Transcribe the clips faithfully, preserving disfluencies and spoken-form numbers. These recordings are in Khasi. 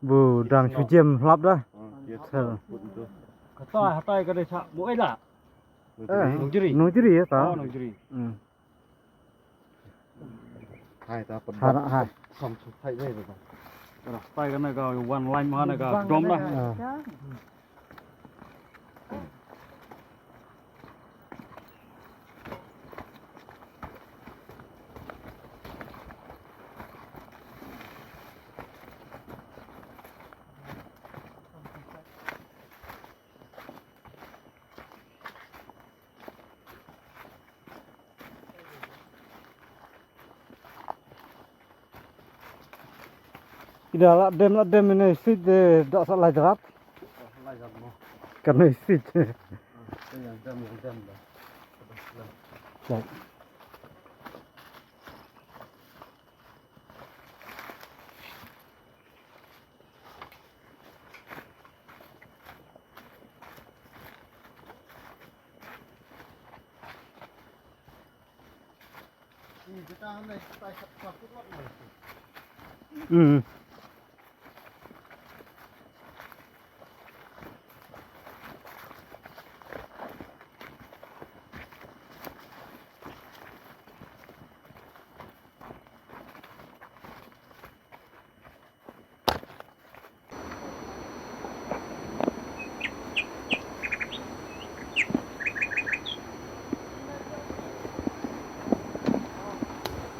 Bu dang shu jem hlap da. Hmm, yes. Sel. Hatai, hatai ka dei sa. Bu ai la. Eh, Nongjri. Nongjri ïa ta. Oh, Nongjri. Hmm. Hai ta pun. Hai, hai. Sam su hai dei ta. Hatai ka na ka wan line ma na ka dom na. Ah. Ida la dem, la dem ine sit de dok sa lai jrat. Kan ine sit. Hmm.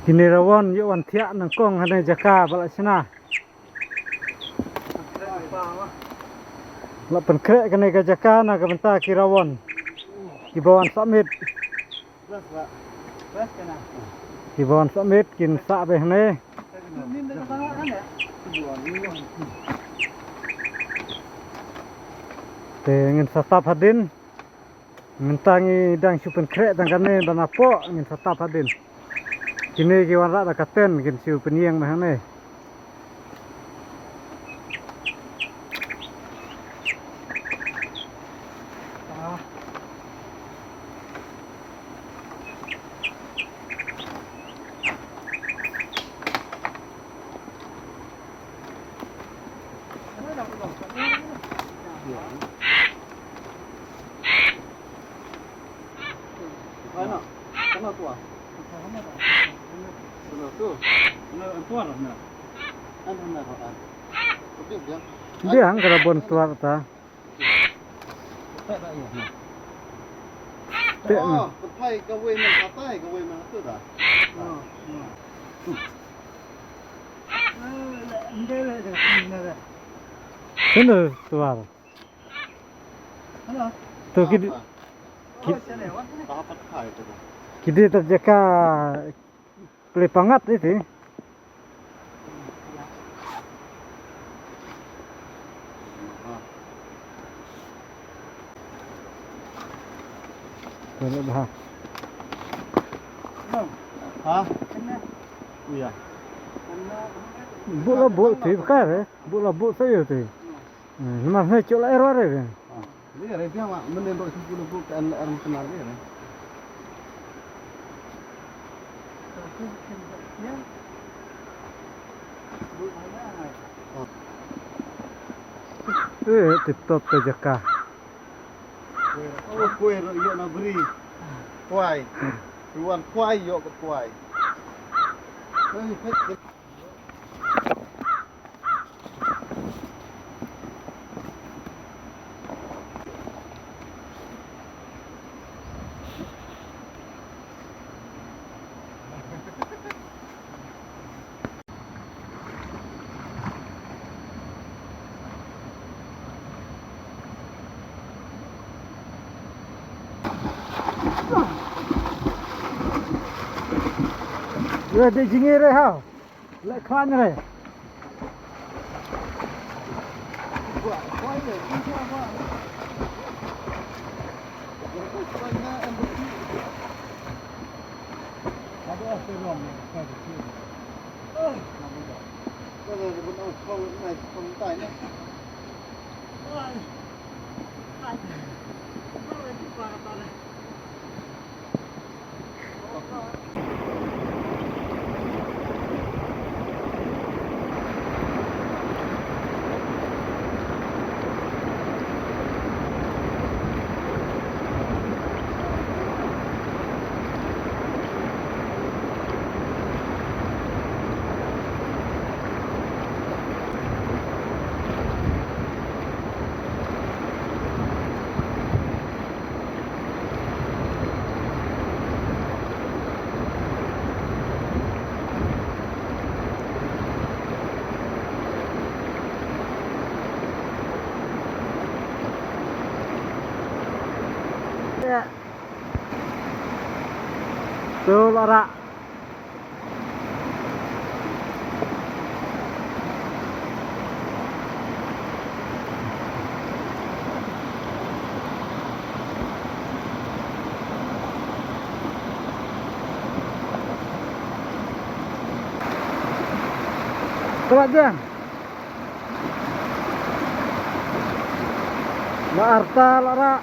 Kine rawon ïoh wan thiah nyngkong ha kane jaka ba la shna. La pynkhreh kane ka jaka na ka bynta ki rawon kiba wan sah miet. Kiba wan sah miet kin sah beit hangne. Te ngin sa tap hadien. Mynta ngi dang shu pynkhreh tang kane ba napoh ngin sa tap hadien. Kine ki wanrah da ka tent kin shu pynïeng beit hangne. Biang ka la bun tuar ta. Te na. Te na tuar. To ki, ki, ki dei ta jaka plie pangat iti. Ha? Iya. Buh la buh ti, bka re. Buh la buh sa ïa ti. Hmm, namar hynrei shu la er ware re. Ah, re re, biang ma, mynnin ruh shu la buh ka an la er ma kynal re re. Eh, tip top ka jaka. Oh, kwai ruh ïoh na bri. Kwai. Ruan kwai ïoh ka kwai. Eh, Re de jingïarap ha. Leh khlaiñ re. To lah rak. Telat jan. Ba arta lah rak.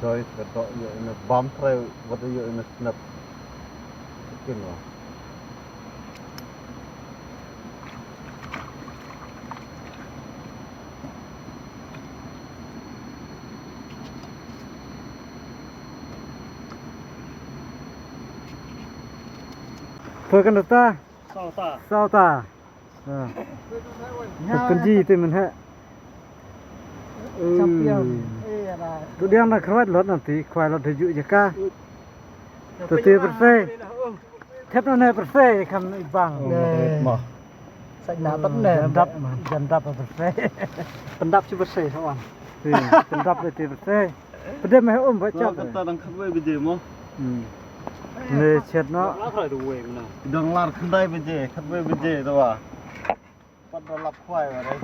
Joy ka dok ïoh ina bam trai wat ïoh ina snap. Kin wa. Poi kan ta? Sauta. Sauta. Ha. Ka pynji te mynhe. Champion. Eh, ra. Tu diang na khwai lot na ti, khwai lot te ju jaka. Tu ti bersih. Thep na ne bersih kan ibang. Oh, ne. Mah. Sa na pat ne. Jandap, jandap bersih. Pyndap chu bersih sawan. Ti, pyndap te bersih. Pdem eh um ba chap. Kata dang khatwei baje mo. Hmm. Ne chet no. Dang lar khyndai baje, khatwei baje to wa. Pat da lap khwai wa re.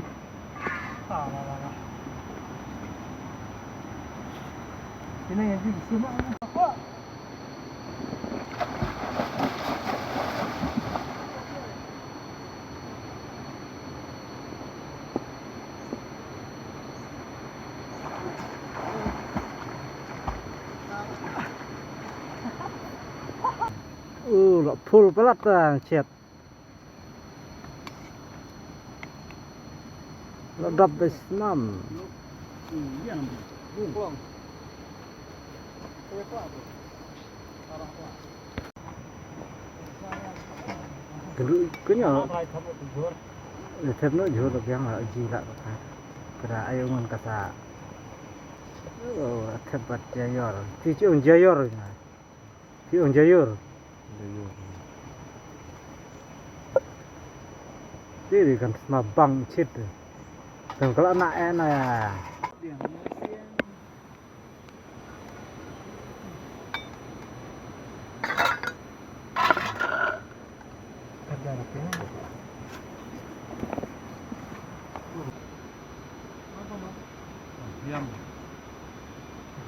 Sini yang di sini. Uh, la phul palat tang chet. La dap da snam. Kynduh kynja. Thep noh jhur biang la ji la ka. Kada ayo ngan kata. Oh, thep bat jaior. Ti chi ong jaior nga. Ti ong jaior. Jaior. Ti di kan sma bang chit. Kan kala na ena.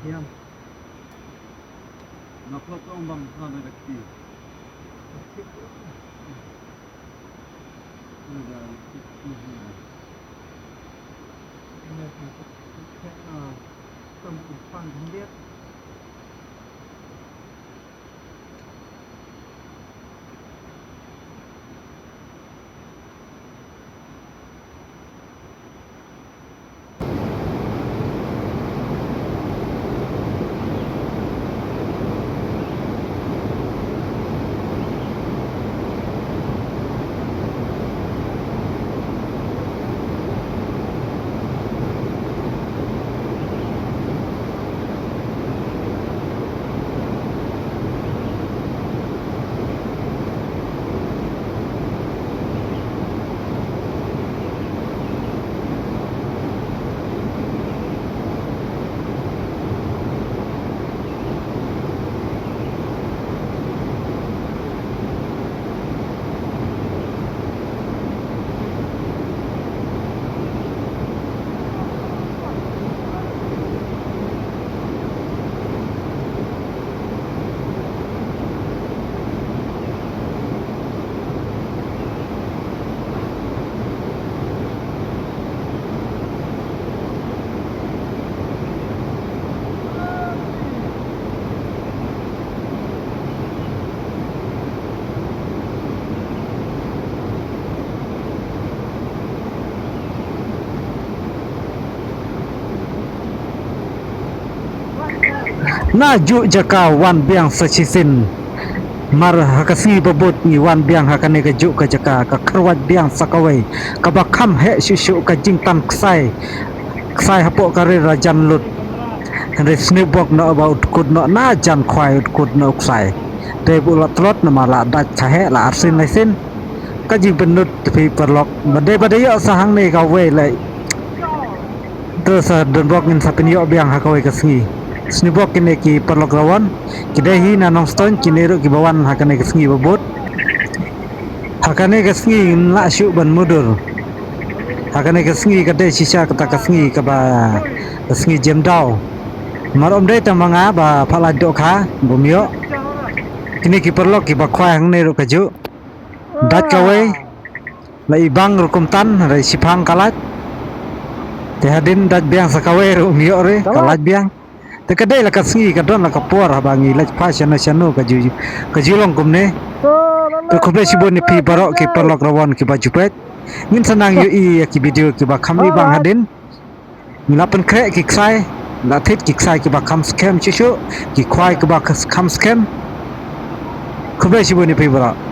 Diam. Nga phlot tong bam ha da kti. Nga da kti. Nga da kti. Nga da kti. Na ju jaka wan biang sa shisien. Mar ha ka sngi ba bud ngi wan biang ha kane ka ju ka jaka ka kharwat biang sa kawei. Kaba kham heh shuh shuh ka jingtan ksai. Ksai hapoh ka ri rajan lut. Hynrei sniewbok noh ba u tkut noh na jan khwai u tkut noh u ksai. Dei ba u la tlot namar la dait ka heh la arsien laisien. Ka jingpynlut te phi paralok. Ba dei ba dei ïoh sa hangne kawei lei. Te sa donbok ngin sa pynïoh biang ha kawei ka sngi. Sniewbok kine ki paralok rawon. Ki dei hi na Nongstoiñ kine ruh kiba wan ha kane ka sngi ba bud. Ha kane ka sngi ngim lah shuh ban mudur. Ha kane ka sngi ka dei shisha kata ka sngi kaba ka sngi jem daw. Mar ym dei tang ma nga ba pha lait dohkha bym ïoh. Kine ki paralok kiba khwai hangne ruh ka ju. Dait kawei. La i bang rukom tan, hynrei shiphang ka lait. Te hadien dait biang sa kawei ruh ym ïoh re, ka lait biang. Te ka dei la ka sngi ka don la ka por haba ngi leit phai shano shano ka ju ka ju long kumne. Te khublei shibun ïa phi baroh ki paralok rawon kiba ju peit. Ngin sa nang ïohi ïa ki video kiba kham ibang hadien. Ngi la pynkhreh ki ksai, la thied ki ksai kiba kham skhem shuh shuh, ki khwai kiba kham skhem. Khublei shibun ïa phi baroh.